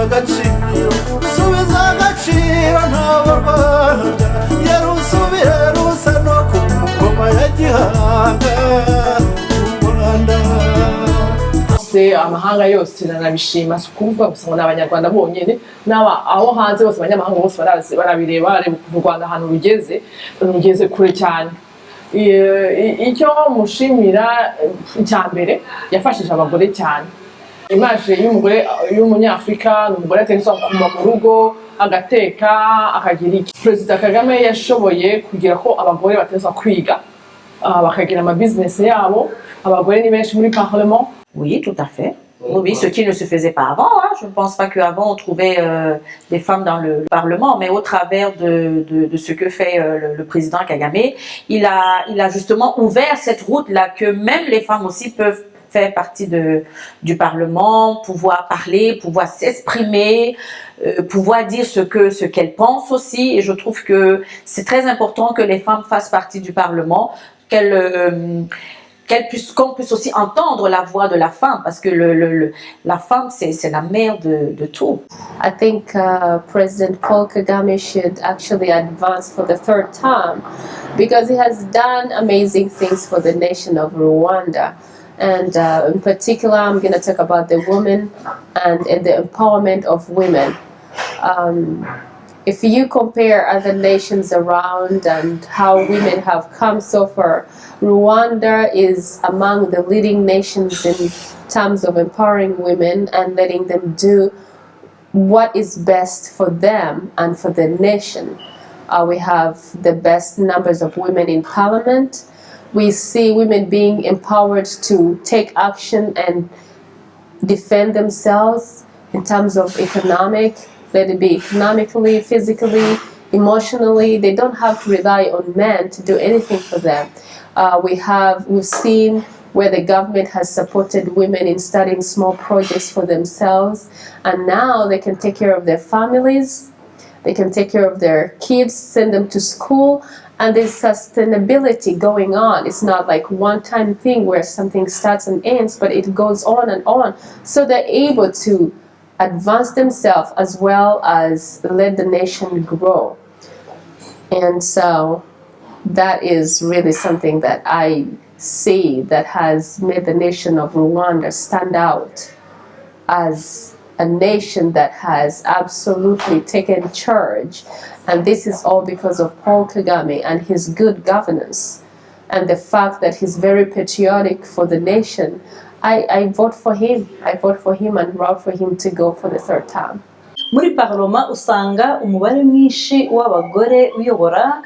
Agaciro, subiza agaciro, ntabwo Rwanda yarusubire rusa no ku ngoma ya Gihanga u Rwanda. Bose, amahanga yose nanabishima. Si ukuvuga gusa ngo ni Abanyarwanda bonyine, n'aba aho hanze bose, abanyamahanga bose barazi, barabireba, bareba ukuntu u Rwanda ahantu rugeze, rugeze kure cyane. Icyo mushimira, icya mbere, yafashije abagore cyane. Image y'umugore y'Umunyafurika ni umugore ategerezwa kuguma mu rugo, agateka, akagira iki. Perezida Kagame yashoboye kugira ko abagore bategerezwa kwiga, bakagira amabizinesi yabo. Abagore ni benshi muri parlement. Oui, tout à fait. Oui, ce qui ne se faisait pas avant, hein. Je ne pense pas qu'avant on trouvait des femmes dans le Parlement, mais au travers de ce que fait le président Kagame, il a justement ouvert cette route-là que même les femmes aussi peuvent faire partie du Parlement, pouvoir parler, pouvoir s'exprimer, pouvoir dire ce qu'elles pensent aussi. Et je trouve que c'est très important que les femmes fassent partie du Parlement, qu'on puisse aussi entendre la voix de la femme, parce que la femme, c'est la mère de tout. I think President Paul Kagame should actually advance for the third term because he has done amazing things for the nation of Rwanda. And in particular, I'm going to talk about the women and the empowerment of women. If you compare other nations around and how women have come so far, Rwanda is among the leading nations in terms of empowering women and letting them do what is best for them and for the nation. We have the best numbers of women in parliament. We see women being empowered to take action and defend themselves in terms of economic, let it be economically, physically, emotionally. They don't have to rely on men to do anything for them. We've seen where the government has supported women in starting small projects for themselves, and now they can take care of their families, they can take care of their kids, send them to school, and there's sustainability going on. It's not like one-time thing where something starts and ends, but it goes on and on. So they're able to advance themselves as well as let the nation grow. And so that is really something that I see that has made the nation of Rwanda stand out as a nation that has absolutely taken charge. And this is all because of Paul Kagame and his good governance and the fact that he's very patriotic for the nation. I vote for him. I vote for him and vote for him to go for the third term. Muri parlement usanga umubare mwinshi w'abagore uyobora.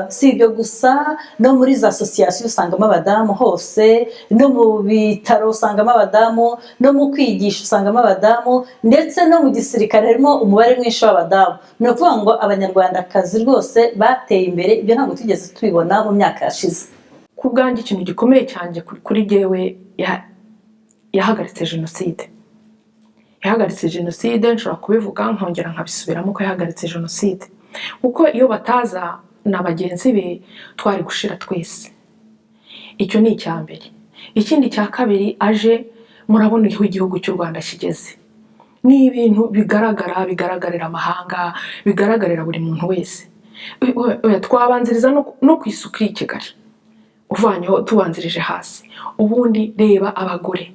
Si ibyo gusa, no muri za association usangamo abadamu hose, no mu bitaro usangamo abadamu, no mu kwigisha usangamo abadamu, ndetse no mu gisirikare harimo umubare mwinshi w'abadamu. Ni ukuvuga ngo Abanyarwandakazi rwose bateye imbere. Ibyo ntabwo tugeze tubibona mu myaka yashize. Ku bwanjye, ikintu gikomeye cyane kuri jyewe, yahagaritse jenoside. Yahagaritse jenoside. Nshobora kubivuga nkongera nkabisubiramo ko yahagaritse jenoside, kuko iyo bataza na bagenzi be twari gushira twese. Icyo ni icya mbere. Ikindi cya kabiri, aje murabona aho igihugu cy'u Rwanda kigeze. Ni ibintu bigaragara, bigaragarira amahanga, bigaragarira buri muntu wese. Oya, twabanziriza no ku isuku y'i Kigali, uvanyeho tubanzirije hasi. Ubundi reba abagore.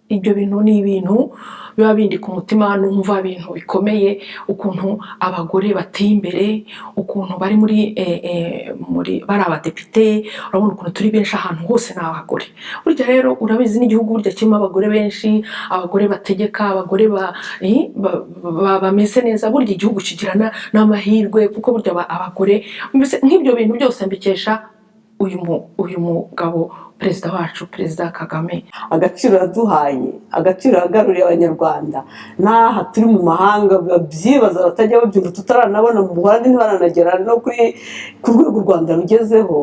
Ibyo bintu ni ibintu biba bindi ku mutima, numva ibintu bikomeye, ukuntu abagore bateye imbere, ukuntu bari muri bari abadepite. Urabona ukuntu turi benshi ahantu hose, ni abagore. Burya rero urabizi, n'igihugu burya kirimo abagore benshi, abagore bategeka, abagore bameze neza, burya igihugu kigira n'amahirwe, kuko burya abagore mbese nk'ibyo bintu byose mbikesha uyu mugabo, perezida wacu, Perezida Kagame. Agaciro yaduhaye, agaciro yagaruriye Abanyarwanda, n'aha turi mu mahanga babyibaza, batajya babyumva, tutaranabona mu Buholandi, ntibaranagera no ku rwego u Rwanda rugezeho.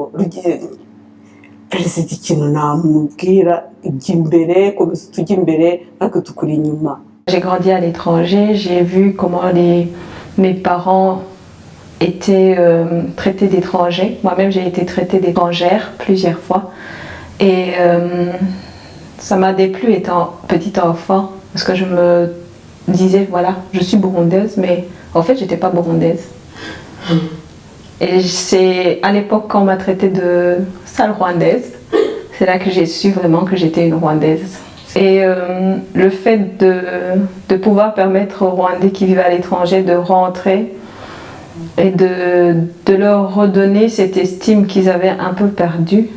Perezida, ikintu namubwira: ijya imbere, komeza tujye imbere, natwe tukuri inyuma. J'ai grandi à l'étranger, j'ai vu comment mes parents étaient traités d'étrangers. Moi-même, j'ai été traitée d'étrangère plusieurs fois. Et ça m'a déplu étant petite enfant, parce que je me disais, voilà, je suis burundaise, mais en fait, j'étais pas burundaise. Et c'est à l'époque quand on m'a traitée de sale rwandaise, c'est là que j'ai su vraiment que j'étais une Rwandaise. Et le fait de pouvoir permettre aux Rwandais qui vivent à l'étranger de rentrer et de leur redonner cette estime qu'ils avaient un peu perdue,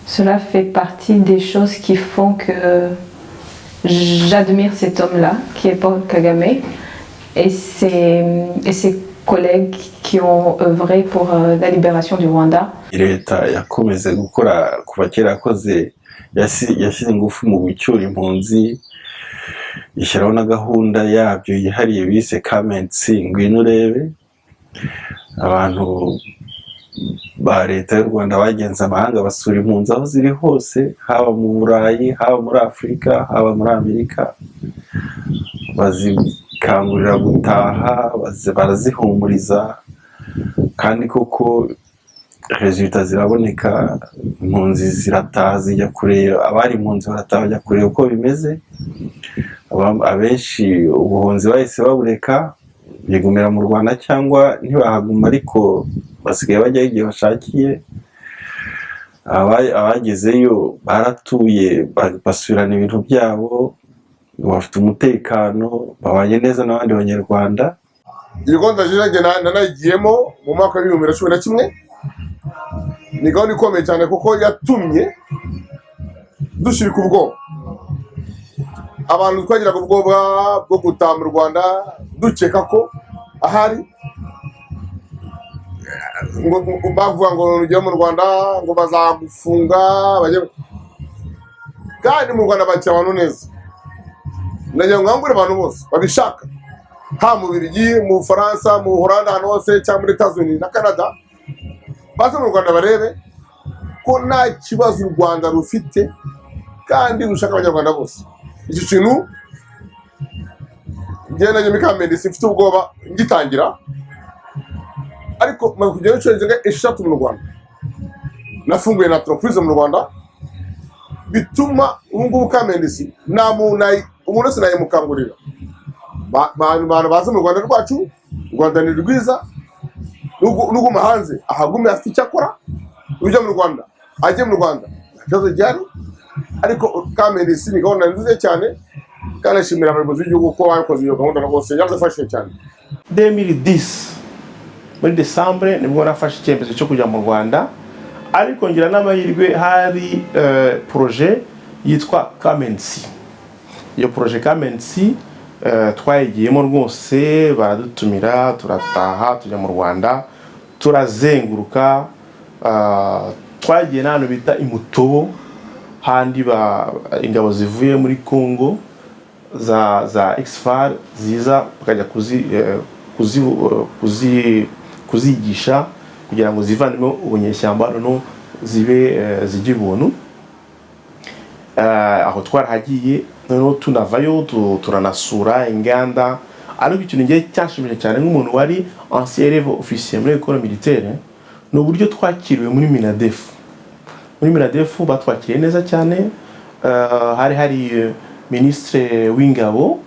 cela fait partie des choses qui font que j'admire cet homme-là, qui est Paul Kagame, et ses collègues qui ont œuvré pour la libération du Rwanda. Leta yakomeze gukora kuva kera yakoze yashyize ingufu mu gucyura impunzi, ishyiraho na gahunda yabyo yihariye bise Come and See, ngwino urebe. Abantu ba leta y'u Rwanda bagenze amahanga basura impunzi aho ziri hose, haba mu Burayi, haba muri Afurika, haba muri Amerika, bazikangurira gutaha, barazihumuriza, kandi koko résultats ziraboneka. Impunzi zirataha, zijya kureba abari impunzi, barataha bajya kureba uko bimeze. Abenshi ubuhunzi bahise babureka, bigumira mu Rwanda cyangwa ntibahaguma, ariko basigaye bajyayo igihe bashakiye. Abagezeyo baratuye, basubirana ibintu byabo, bafite umutekano, babanye neza n'abandi Banyarwanda. Iyi gahunda njye nanayigiyemo mu mwaka wa 2011. Ni gahunda ikomeye cyane kuko yatumye dushirika ubwoba. Abantu twagiraga ubwoba bwo gutaha mu Rwanda, dukeka ko ahari ngo bavuga ngo nugera mu Rwanda ngo bazagufunga kandi mu Rwanda bakira abantu neza. Ndagira ngo nkangurire abantu bose babishaka, haba mu Bubiligi, mu Bufaransa, mu Buholandi, ahantu hose, cyangwa muri Etats-Unis na Canada, baze mu Rwanda barebe ko nta kibazo u Rwanda rufite kandi rushaka Abanyarwanda bose. Icyo kintu njyewe najya muri Come and See mfite ubwoba ngitangira, ariko maze kugera inshuro zirenga eshatu mu Rwanda, nafunguye na entreprise mu Rwanda, bituma ubu ngubu Come and See nta muntu umuntu wese nayimukangurira. Bantu baze mu Rwanda rwacu. U Rwanda ni rwiza. N'uguma hanze ahagume afite icyo akora, ujya mu Rwanda ajye mu Rwanda, nta kibazo gihari. Ariko Come and See ni gahunda nziza cyane, kandi ashimira abayobozi b'igihugu ko bakoze iyo gahunda, rwose yaradufashije cyane. 2010 muri décembre nibwo nafashe icyemezo cyo kujya mu Rwanda, ariko ngira n'amahirwe hari projet yitwa Come and See. Iyo projet Come and See twayigiyemo rwose, baradutumira, turataha, tujya mu Rwanda, turazenguruka. Twagiye n'ahantu bita imutobo, handi ba ingabo zivuye muri Congo za ex-FAR ziza bakajya kuzigisha kugira ngo zivanemo ubunyeshyamba, noneho zibe zijye ubuntu. Aho twarahagiye, noneho tunavayo turanasura inganda. Ariko ikintu ngiye cyanshimishije cyane nk'umuntu wari ancien élève officier muri école militaire ni uburyo twakiriwe muri MINADEF. Muri MINADEF batwakiriye neza cyane. Hari ministre w'ingabo,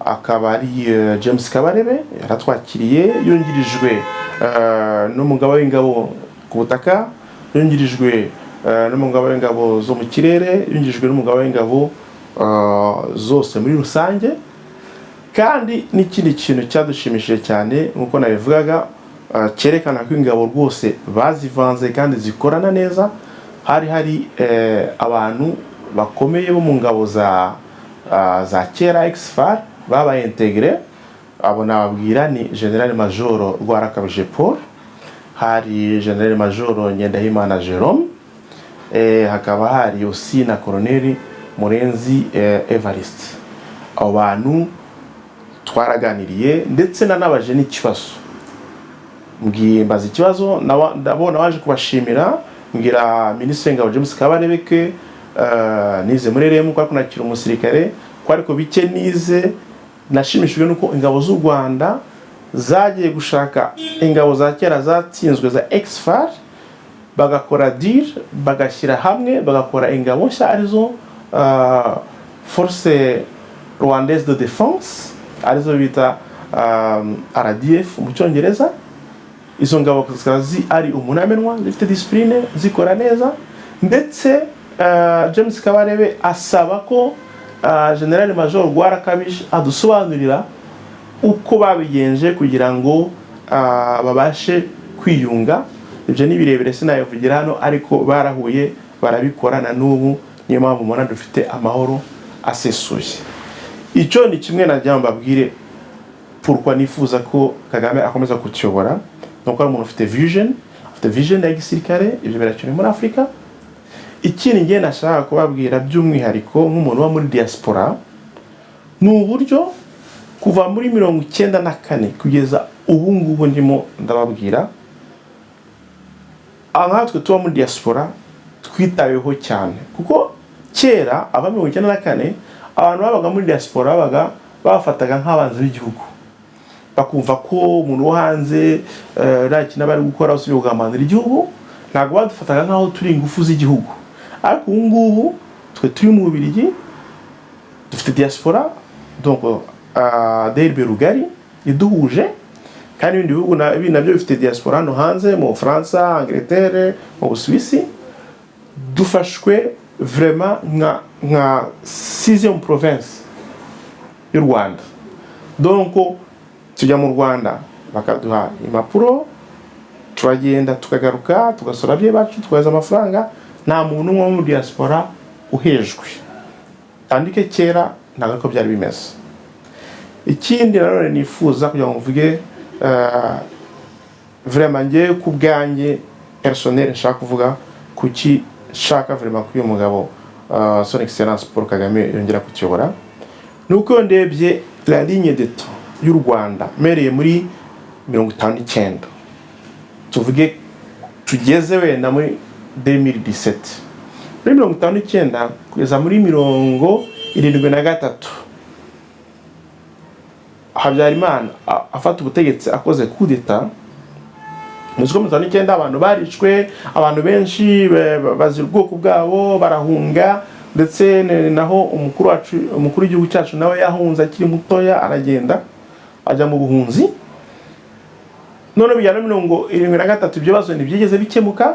akaba ari James Kabarebe, yaratwakiriye yungirijwe n'umugaba w'ingabo ku butaka, yungirijwe n'umugaba w'ingabo zo mu kirere, yungirijwe n'umugaba w'ingabo zose muri rusange. Kandi n'ikindi kintu cyadushimishije cyane, nk'uko nabivugaga, cyerekana ko ingabo rwose bazivanze kandi zikorana neza, hari abantu bakomeye bo mu ngabo za kera ex-FAR babaye intégré. Abo nababwira ni Général Major Rwarakabije Paul, hari Général Major Ngendahimana Jerome, hakaba hari aussi na Colonel Murenzi Evariste. Abo bantu twaraganiriye, ndetse nanabaje n'ikibazo, mbwiye mbaza ikibazo, ndabona waje kubashimira, mbwira Minisitiri w'Ingabo James Kabarebe ke nize muri RM, ko ariko nakiri umusirikare, ko ariko bike nize nashimishijwe nuko ingabo z'u Rwanda zagiye gushaka ingabo za kera zatsinzwe za ex-FAR, bagakora deal, bagashyira hamwe, bagakora ingabo nshya arizo force. Rwandaise de Défense, arizo bita RDF mu Cyongereza. Izo ngabo zikaba ari umunamenwa, zifite discipline, zikora neza. Ndetse James Kabarebe asaba ko General Major Rwarakabije adusobanurira uko babigenje kugira ngo babashe kwiyunga. Ibyo ni birebire, sinabivugira hano, ariko barahuye barabikora, na n'ubu niyo mpamvu mubona dufite amahoro asesuye. Icyo ni kimwe nagira ngo mbabwire pourquoi nifuza ko Kagame akomeza kutuyobora, ni uko ari umuntu ufite vision, afite vision ya gisirikare. Ibyo birakenewe muri Afurika. Ikindi ngiye nashaka kubabwira by'umwihariko nk'umuntu uba muri diaspora ni uburyo kuva muri 94 kugeza ubu ngubu ndimo ndababwira, nkatwe tuba muri diaspora twitaweho cyane, kuko kera aba 94 abantu babaga muri diaspora babaga babafataga nk'abanzi b'igihugu, bakumva ko umuntu wo hanze nta kintu aba ari gukora usibye kugambanira igihugu. Ntabwo badufataga nk'aho turi ingufu z'igihugu. Ariko ubu ngubu twe turi mu Bubiligi dufite diaspora, donc DRB rugari iduhuje, kandi ibindi bihugu ibi nabyo bifite diaspora hano hanze, mu Bufaransa, Angleterre, mu Busuwisi. Dufashwe vraiment nka sixième province y'u Rwanda. Donc tujya mu Rwanda bakaduha impapuro, turagenda tukagaruka, tugasura ababyeyi bacu, tukohereza amafaranga. Nta muntu umwe wo muri diaspora uhejwe, tandike kera ntabwo ariko byari bimeze. Ikindi nanone nifuza kugira ngo mvuge, vraiment njye ku bwanjye personnel nshaka kuvuga kuki nshaka vraiment ko uyu mugabo Son Excellence Paul Kagame yongera kutuyobora, ni uko iyo ndebye la ligne de temps y'u Rwanda mpereye muri 59, tuvuge tugeze wenda muri 2017, muri 59 kugeza muri 73, Habyarimana afata ubutegetsi akoze coup d'état. Muzi ko 59 abantu barishwe, abantu benshi bazira ubwoko bwabo, barahunga. Ndetse naho umukuru wacu, umukuru w'igihugu cyacu, nawe yahunze akiri mutoya, aragenda ajya mu buhunzi. None bijyana na 73, ibyo bibazo ntibyigeze bikemuka.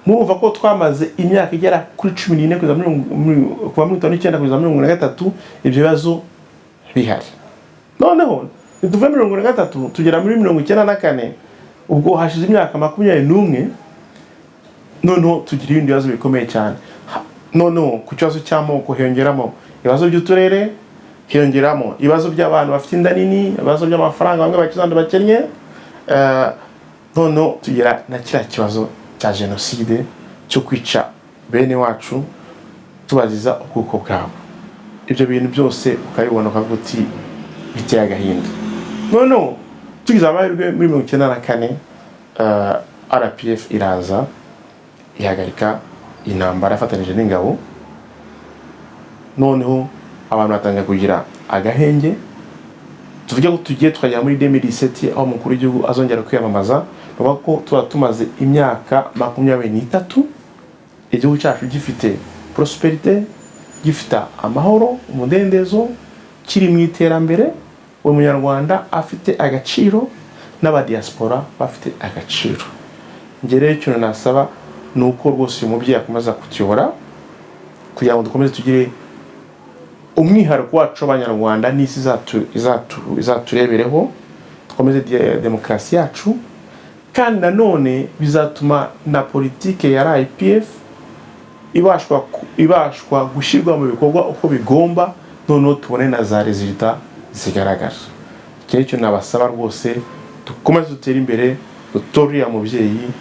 Murumva ko twamaze imyaka igera kuri 14, kugeza kuva 59 kugeza 73, ibyo bibazo bihari. Noneho nituve 73 tugera muri 94, ubwo hashize imyaka 21. Noneho tugira ibindi bibazo bikomeye cyane. Noneho ku kibazo cy'amoko hiyongeramo ibibazo by'uturere, hiyongeramo ibibazo by'abantu bafite inda nini, ibibazo by'amafaranga, bamwe bakize abandi bakennye. Noneho tugira na kiriya kibazo cya jenoside cyo kwica bene wacu tubaziza ubwoko bwabo. Ibyo bintu byose ukabibona ukavuga uti biteye agahinda. Noneho tugize amahirwe muri 94 RPF iraza ihagarika intambara yafatanyije n'ingabo. Noneho abantu batangira kugira agahenge. Tuvuge ko tugiye tukagera muri 2017, aho umukuru w'igihugu azongera kwiyamamaza, bavuga ko tuba tumaze imyaka 23 igihugu cyacu gifite prospérité, gifite amahoro, umudendezo, kiri mu iterambere, buri munyarwanda afite agaciro n'abadiaspora bafite agaciro. Njye rero ikintu nasaba ni uko rwose uyu mubyeyi akomeza kutuyobora kugira ngo dukomeze tugire umwihariko wacu w'Abanyarwanda n'isi izaturebereho, dukomeze demokarasi yacu. Kandi nanone bizatuma na politike ya RPF ibashwa gushyirwa mu bikorwa uko bigomba, noneho tubone na za résultats zigaragara. Iki nicyo nabasaba rwose: dukomeze dutere imbere, dutore uriya mubyeyi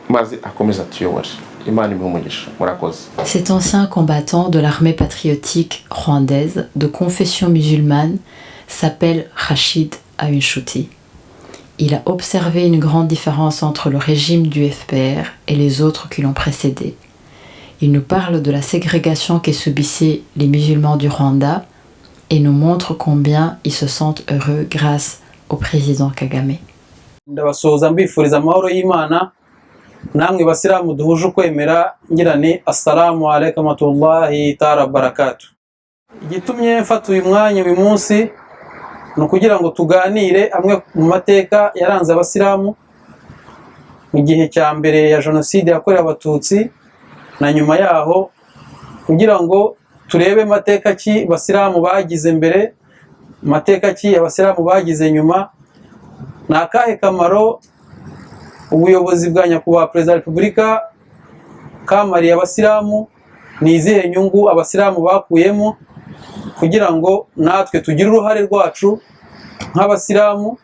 maze akomeze atuyobore. Imana imuhe umugisha. Murakoze. Cet ancien combattant de l'armée patriotique rwandaise de confession musulmane s'appelle Rachid Habinshuti. Il a observé une grande différence entre le régime du FPR et les autres qui l'ont précédé. Il nous parle de la ségrégation que subissaient les musulmans du Rwanda et nous montre combien ils se sentent heureux grâce au président Kagame. Ndabasuhuza mbifuriza amahoro y'Imana, namwe basilamu duhuje ukwemera, ngira ni assalamu alaikum warahmatullahi taala barakatu. Igitumye mfata uyu mwanya uyu munsi ni ukugira ngo tuganire amwe mu mateka yaranze Abasilamu mu gihe cya mbere ya Jenoside yakorewe Abatutsi na nyuma yaho, kugira ngo turebe mateka ki Abasilamu bagize mbere, mateka ki Abasilamu bagize nyuma, ni akahe kamaro ubuyobozi bwa Nyakubahwa Perezida wa Repubulika kamariye Abasilamu, ni izihe nyungu Abasilamu bakuyemo, kugira ngo natwe tugire uruhare rwacu nk'Abasilamu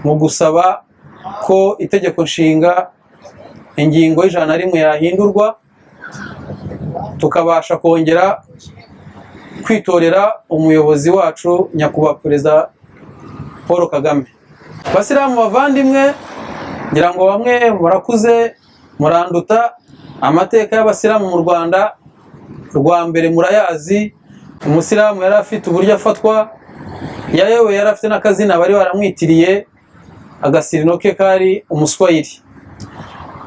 mu gusaba ko Itegeko Nshinga ingingo y'101 yahindurwa, tukabasha kongera kwitorera umuyobozi wacu, Nyakubahwa Perezida Paul Kagame. Basilamu bavandimwe, ngira ngo bamwe murakuze muranduta, amateka y'Abasilamu mu Rwanda rwa mbere murayazi. Umusilamu yari afite uburyo afatwa, yewe yari afite n'akazina bari baramwitiriye, agasirino ke kari Umuswahili.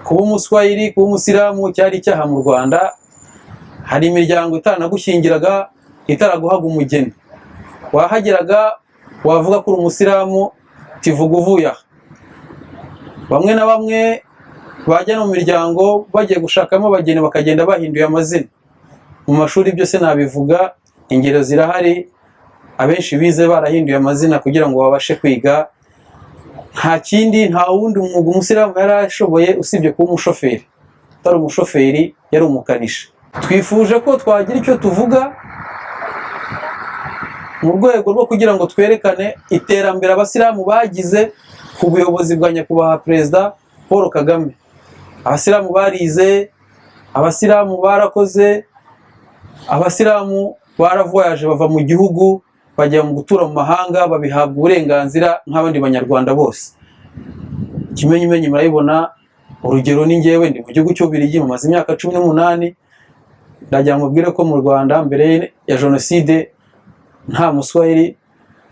Kuba Umuswahili, kuba Umusilamu cyari icyaha mu Rwanda. Hari imiryango itaranagushyingiraga, itaraguhaga umugeni. Wahageraga wavuga ko uri Umusilamu, tivuga uvuye aha. Bamwe na bamwe bajya mu miryango bagiye gushakamo abageni bakagenda bahinduye amazina. Mu mashuri byose nabivuga, ingero zirahari, abenshi bize barahinduye amazina kugira ngo babashe kwiga. Nta kindi, nta wundi mwuga Umusilamu yari ashoboye usibye kuba umushoferi. Utari umushoferi yari umukanishi. Twifuje ko twagira icyo tuvuga mu rwego rwo kugira ngo twerekane iterambere Abasilamu bagize ku buyobozi bwa Nyakubahwa Perezida Paul Kagame. Abasilamu barize, Abasilamu barakoze, Abasilamu baravoyaje bava mu gihugu bajya mu gutura mu mahanga, babihabwa uburenganzira nk'abandi Banyarwanda bose. Ikimenyimenyi murabibona, urugero ni njyewe ndi mu gihugu cy'Ububiligi mumaze imyaka 18. Ndagira ngo mubwire ko mu Rwanda mbere ya Jenoside nta Muswahili,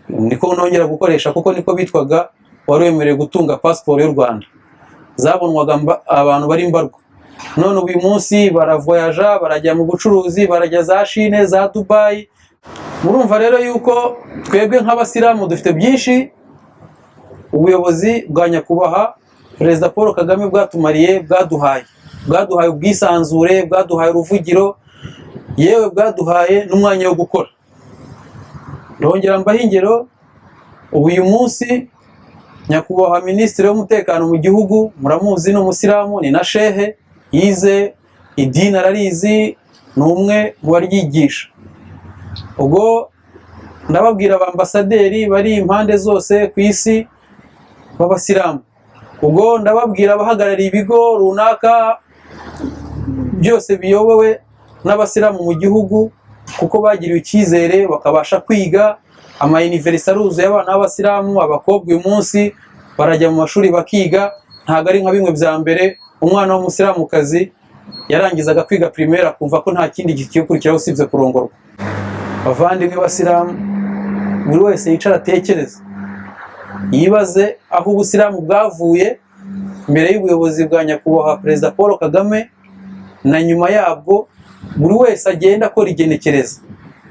niko nongera gukoresha kuko niko bitwaga, wari wemerewe gutunga pasiporo y'u Rwanda. Zabonwaga abantu bari mbarwa. None uyu munsi baravoyaja, barajya mu bucuruzi, barajya za Chine, za Dubai. Murumva rero yuko twebwe nk'Abasilamu dufite byinshi ubuyobozi bwa Nyakubahwa Perezida Paul Kagame bwatumariye, bwaduhaye ubwisanzure, bwaduhaye uruvugiro, yewe bwaduhaye n'umwanya wo gukora. Ndongera mbaho ingero. Ubu uyu munsi Nyakubahwa Minisitiri w'Umutekano mu gihugu muramuzi, ni Umusilamu, ni na shehe, yize idini ararizi, ni umwe mu baryigisha. Ubwo ndababwira abambasaderi bari impande zose ku isi b'Abasilamu, ubwo ndababwira abahagarariye ibigo runaka byose biyobowe n'Abasilamu mu gihugu, kuko bagiriwe icyizere bakabasha kwiga. Ama université aruzuye abana b'Abasilamu. Abakobwa uyu munsi barajya mu mashuri bakiga, ntabwo ari nka bimwe bya mbere umwana w'Umusilamukazi yarangizaga kwiga primaire akumva ko nta kindi gihe kurikiraho usibye kurongorwa. Bavandimwe basilamu, buri wese yicara atekereza, yibaze aho Ubusilamu bwavuye mbere y'ubuyobozi bwa Nyakubahwa Perezida Paul Kagame na nyuma yabwo. Buri wese agenda akora igenekereza,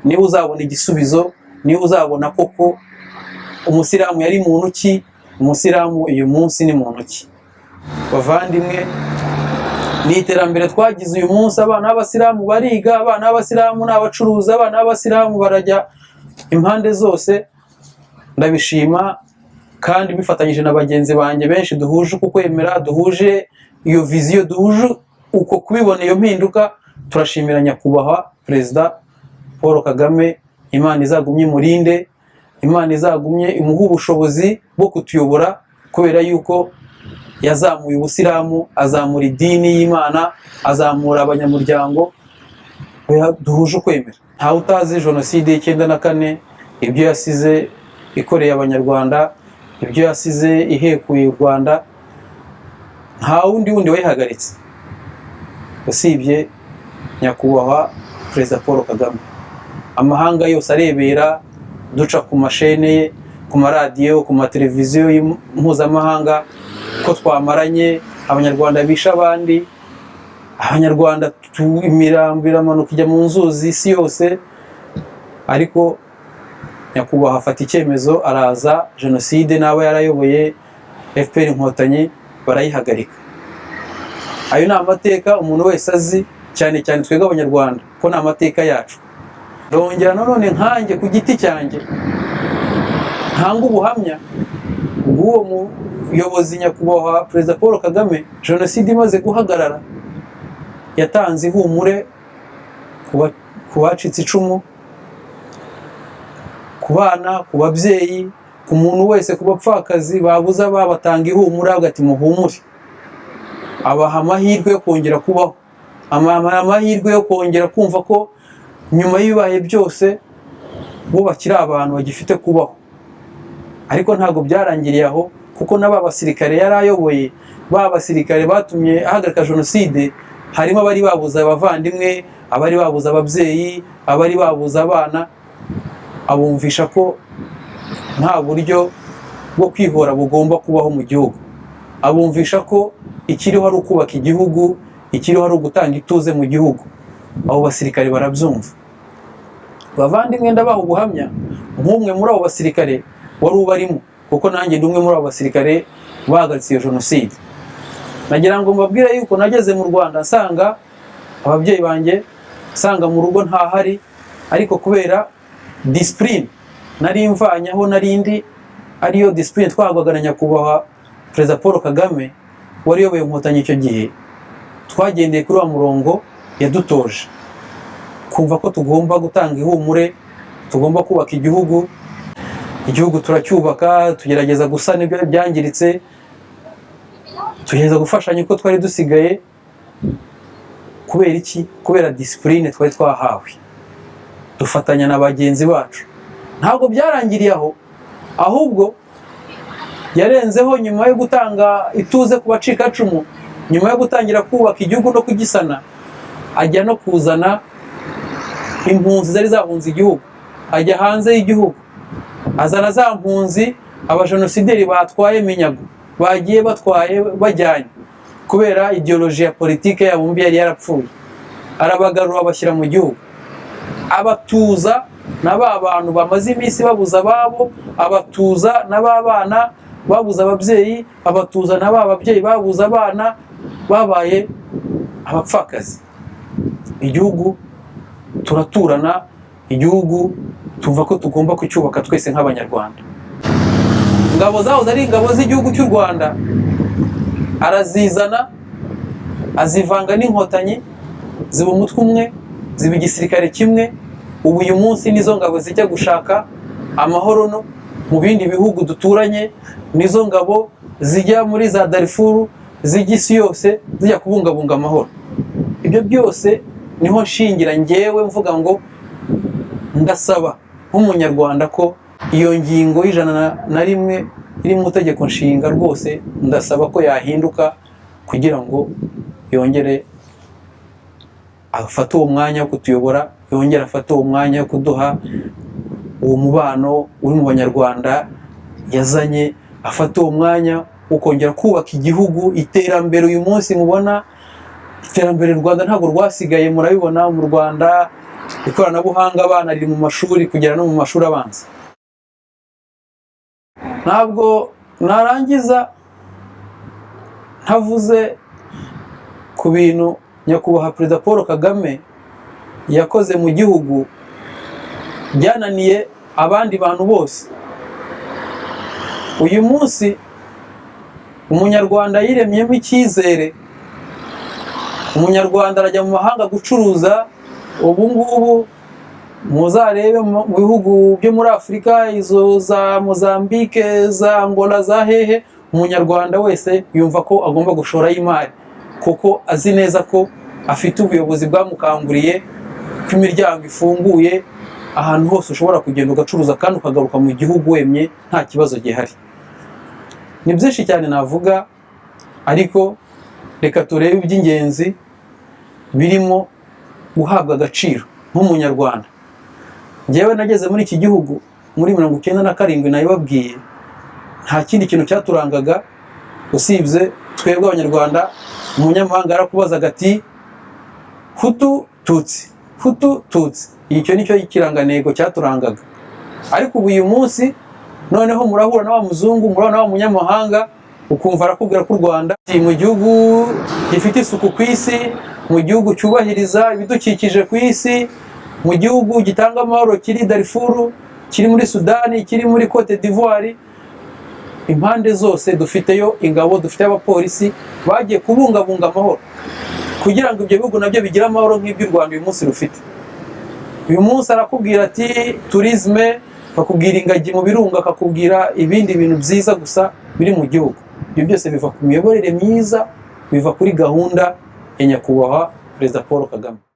niba uzabona igisubizo, niba uzabona koko Umusilamu yari muntu ki, Umusilamu uyu munsi ni muntu ki. Bavandimwe, ni iterambere twagize uyu munsi. Abana b'Abasilamu bariga, abana b'Abasilamu ni abacuruzi, abana b'Abasilamu barajya impande zose. Ndabishima kandi bifatanyije na bagenzi banjye benshi duhuje uku kwemera, duhuje iyo vision, duhuje uko kubibona iyo mpinduka. Turashimira Nyakubahwa Perezida Paul Kagame. Imana izagumye imurinde, Imana izagumye imuhe ubushobozi bwo kutuyobora, kubera yuko yazamuye Ubusilamu, azamura idini y'Imana, azamura abanyamuryango duhuje ukwemera. Ntawe utazi Jenoside y'94, ibyo yasize ikoreye Abanyarwanda, ibyo yasize ihekuye u Rwanda. Nta wundi wayihagaritse usibye Nyakubahwa Perezida Paul Kagame. Amahanga yose arebera, duca ku mashene ye, ku maradiyo, ku mateleviziyo mpuzamahanga, ko twamaranye Abanyarwanda, bishe abandi Abanyarwanda, imirambo iramanuka ijya mu nzuzi, isi yose. Ariko nyakubahwa afata icyemezo, araza, jenoside n'abo yarayoboye FPR Inkotanyi barayihagarika. Ayo ni amateka umuntu wese azi, cyane cyane twebwe Abanyarwanda, ko ni amateka yacu. Ndongera nanone nkanjye ku giti cyanjye ntanga ubuhamya bw'uwo muyobozi nyakubahwa Perezida Paul Kagame. Jenoside imaze guhagarara, yatanze ihumure ku bacitse icumu, ku bana, ku babyeyi, ku muntu wese, ku bapfakazi babuze ababo, batanga ihumure, avuga ati: "Muhumure." Abaha amahirwe yo kongera kubaho, abaha amahirwe yo kongera kumva ko nyuma y'ibibaye byose bo bakiri abantu, bagifite kubaho. Ariko ntabwo byarangiriye aho, kuko n'aba basirikare yari ayoboye, ba basirikare batumye ahagarika jenoside, harimo abari babuze abavandimwe, abari babuze ababyeyi, abari babuze abana. Abumvisha ko nta buryo bwo kwihora bugomba kubaho mu gihugu, abumvisha ko ikiriho ari ukubaka igihugu, ikiriho ari ugutanga ituze mu gihugu. Abo basirikare barabyumva. Bavandimwe, ndabaha ubuhamya nk'umwe muri abo basirikare wari ubarimo, kuko nanjye ndi umwe muri abo basirikare bahagaritse iyo jenoside. Nagira ngo mbabwire yuko nageze mu Rwanda nsanga ababyeyi banjye, nsanga mu rugo ntahari, ariko kubera discipline nari mvanye aho narindi, ariyo discipline twahabwaga na nyakubahwa Perezida Paul Kagame wari uyoboye Inkotanyi icyo gihe, twagendeye kuri wa murongo yadutoje, kumva ko tugomba gutanga ihumure, tugomba kubaka igihugu. Igihugu turacyubaka, tugerageza gusana ibyo byangiritse, tugerageza gufashanya uko twari dusigaye. Kubera iki? Kubera discipline twari twahawe, dufatanya na bagenzi bacu. Ntabwo byarangiriye aho, ahubwo yarenzeho. Nyuma yo gutanga ituze ku bacikacumu, nyuma yo gutangira kubaka igihugu no kugisana, ajya no kuzana impunzi zari zahunze igihugu. Ajya hanze y'igihugu, azana za mpunzi abajenosideri batwaye minyago, bagiye batwaye bajyanye kubera idéologie ya politike yabo mbi yari yarapfuye, arabagarura, abashyira mu gihugu, abatuza na ba bantu bamaze iminsi babuze ababo, abatuza na ba bana babuze ababyeyi, abatuza na ba babyeyi babuze abana, babaye abapfakazi. Igihugu turaturana, igihugu tumva ko tugomba kucyubaka twese nk'Abanyarwanda. Ingabo zahoze ari ingabo z'igihugu cy'u Rwanda arazizana, azivanga n'Inkotanyi, ziba umutwe umwe, ziba igisirikare kimwe. Ubu uyu munsi nizo ngabo zijya gushaka amahoro no mu bindi bihugu duturanye, nizo ngabo zijya muri za Darifuru, zijya isi yose, zijya kubungabunga amahoro. Ibyo byose niho nshingira ngewe mvuga ngo ndasaba nk'Umunyarwanda ko iyo ngingo y'101 iri mu itegeko nshinga rwose, ndasaba ko yahinduka kugira ngo yongere afate uwo mwanya wo kutuyobora, yongere afate uwo mwanya wo kuduha uwo mubano uri mu Banyarwanda yazanye, afate uwo mwanya wo kongera kubaka igihugu. Iterambere uyu munsi mubona, iterambere u Rwanda ntabwo rwasigaye. Murabibona mu Rwanda, ikoranabuhanga abana riri mu mashuri, kugera no mu mashuri abanza. Ntabwo narangiza ntavuze ku bintu nyakubahwa Perezida Paul Kagame yakoze mu gihugu byananiye abandi bantu bose. Uyu munsi Umunyarwanda yiremyemo icyizere, Umunyarwanda arajya mu mahanga gucuruza. Ubu ngubu muzarebe mu bihugu byo muri Afurika, izo za Mozambique, za Angola, za hehe, Umunyarwanda wese yumva ko agomba gushorayo imari, kuko azi neza ko afite ubuyobozi bwamukanguriye ko imiryango ifunguye, ahantu hose ushobora kugenda ugacuruza kandi ukagaruka mu gihugu wemye, nta kibazo gihari. Ni byinshi cyane navuga, ariko reka turebe iby'ingenzi birimo guhabwa agaciro nk'Umunyarwanda. Njyewe nageze muri iki gihugu muri 97, nabibabwiye, nta kindi kintu cyaturangaga usibye twebwe Abanyarwanda. Umunyamahanga yarakubazaga ati: "Hutu, Tutsi?" Hutu, Tutsi. Icyo nicyo kirangantego cyaturangaga. Ariko ubu uyu munsi noneho murahura na wa muzungu, murahura na wa munyamahanga, ukumva arakubwira ko u Rwanda mu gihugu gifite isuku ku isi, mu gihugu cyubahiriza ibidukikije ku isi, mu gihugu gitanga amahoro, kiri Darifuru, kiri muri Sudani, kiri muri Cote d'Ivoire, impande zose dufiteyo ingabo, dufite abapolisi bagiye kubungabunga amahoro kugira ngo ibyo bihugu nabyo bigire amahoro nk'iby'u Rwanda uyu munsi rufite. Uyu munsi arakubwira ati tourisme, akakubwira ingagi mu birunga, akakubwira ibindi bintu byiza gusa biri mu gihugu. Ibyo byose biva ku miyoborere myiza, biva kuri gahunda ya Nyakubahwa Perezida Paul Kagame.